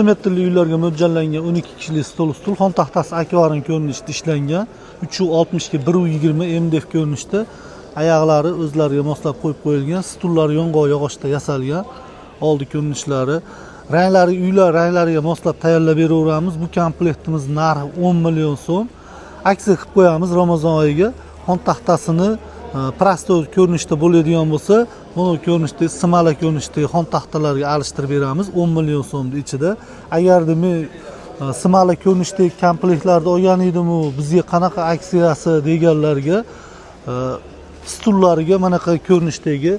Metrli uylarga mo'ljallangan 12 kishilik stol stul xon taxtasi akvarium ko'rinishida ishlangan. 360 ga 1.20 MDF ko'rinishda, oyoqlari o'zlariga moslab qo'yib qo'yilgan, stullar yong'oq yog'ochda yasalgan. Oldi ko'rinishlari, ranglari uylar ranglariga moslab tayyorlab beraveramiz. Bu komplektimiz narxi 10 million so'm. Aksiya qilib qo'yamiz Ramazon oyiga. Xon taxtasini prostoy ko'rinishda bo'ladigan bo'lsa, buni ko'rinishda simala ko'rinishdagi xon taxtalarga alishtirib beramiz 10 million so'mning ichida. Agarda men simala ko'rinishdagi komplektlarni olgan edim-u, bizga qanaqa aksiyasi deganlarga stullariga manaqa ko'rinishdagi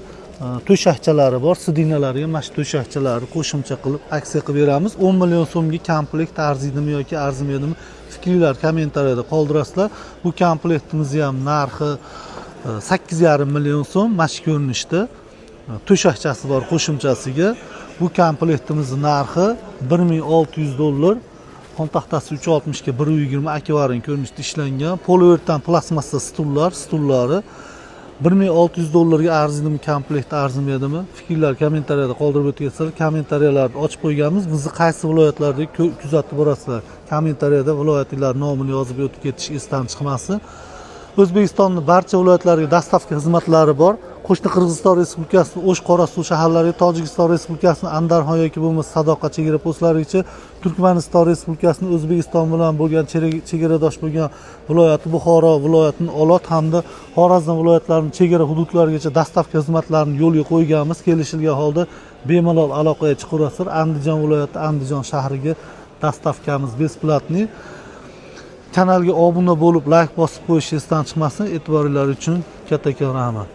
to'shakchalari bor, sidinalariga mana shu to'shakchalarni qo'shimcha qilib aksiya qilib beramiz. 10 million so'mga komplekt arziydimi yoki arzimaydimi, fikringlar kommentariyada qoldirasizlar. Bu komplektimizni ham narxi 8,5 million so'm mana shu ko'rinishda to'shakchasi bor qo'shimchasiga. Bu komplektimizni narxi 1600 dollar. Xon taxtasi 360 ga 1.20 akvarium ko'rinishda ishlangan. Poliuretan plastmassa stullar, stullari 1600 dollarga arziydimi komplekt, arzimaydimi? Fikrlar kommentariyada qoldirib o'tgansizlar. Kommentariyalarni ochib qo'yganmiz. Bizni qaysi viloyatlarda kuzatib borasizlar? Kommentariyada viloyatinglar nomini yozib o'tib ketish esdan chiqmasin. O'zbekistonning barcha viloyatlariga dastavka xizmatlari bor. Qo'shni Qirg'iziston Respublikasining O'sh, Qorasuv shaharlariga, Tojikiston Respublikasining Andarxon yoki bo'lmasa Sadoqa chegara postlarigacha, Turkmaniston Respublikasining O'zbekiston bilan bo'lgan chegaradosh bo'lgan viloyati Buxoro viloyatining Olot hamda Xorazm viloyatlarining chegara hududlarigacha dastavka xizmatlarini yo'lga qo'yganmiz. Kelishilgan holda bemalol aloqaga chiqaverasizlar. Andijon viloyati Andijon shahriga dastavkamiz besplatniy. Kanalga obuna bo'lib, like bosib qo'yish esdan chiqmasin. E'tiboringiz uchun kattakon rahmat.